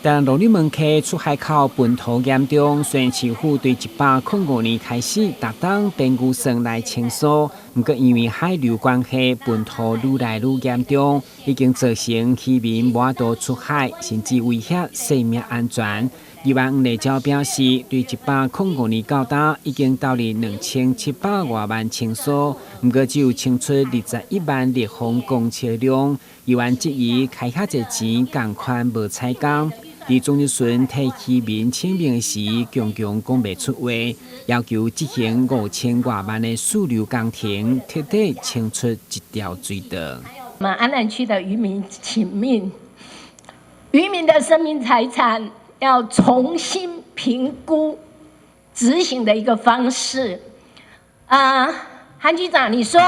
但鹿耳門溪出海口歕塗嚴重，雖然市府對105年開始逐冬編預算來清掃，毋過因為海流關係，歕塗愈來愈嚴重，已經造成漁民無法度出海，甚至威脅生命安全。議員黃麗嬌表示，對105年到今已經投入2700外萬清掃，毋過只有清出21萬立方公尺量。議員質疑開遐濟錢，仝款無採工。佇總質詢替漁民請命時，強強講袂出話，要求執行5000外萬的束流工程，徹底清出這條水道。我們安南區的漁民請命，漁民的生命財產要重新評估執行的一個方式。啊，韓局長，你說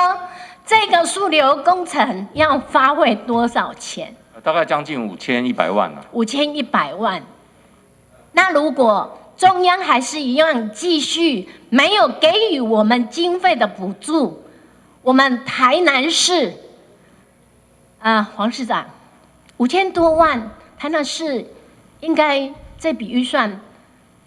這個束流工程要花費多少錢？大概將近5100萬啊。5100萬。那如果中央還是一樣繼續沒有給予我們經費的補助，我們台南市，啊，黃市長，5000多萬，台南市應該這筆預算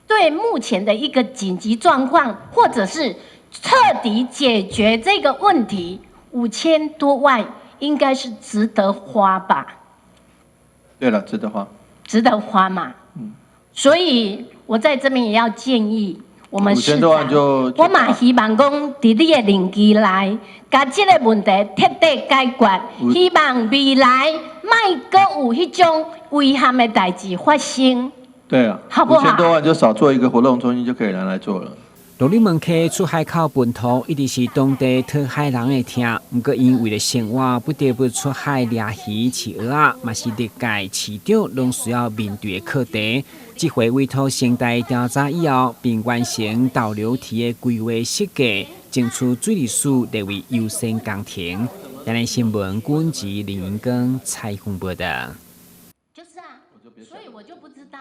對目前的一個緊急狀況，或者是徹底解決這個問題，5000多萬應該是值得花吧？對了，值得花，值得花嘛？嗯，所以我在這邊也要建議我們市長，我嘛希望講，佇你的任期內，共這個問題徹底解決，希望未來莫閣有彼種遺憾的代誌發生。對啊，好不好？5000多萬就少做一個活動中心就可以拿來做了。鹿耳門溪出海口歕塗一直是當地討海人的痛，毋過𪜶為了生活，不得不出海掠魚、飼蚵仔，嘛是歷屆市長攏需要面對的課題。這回委託成大調查以後，並完成導流堤的規劃設計，爭取水利署列為優先工程。亞視新聞，郭文吉、林英光採訪報道。就是啊，所以我就不知道。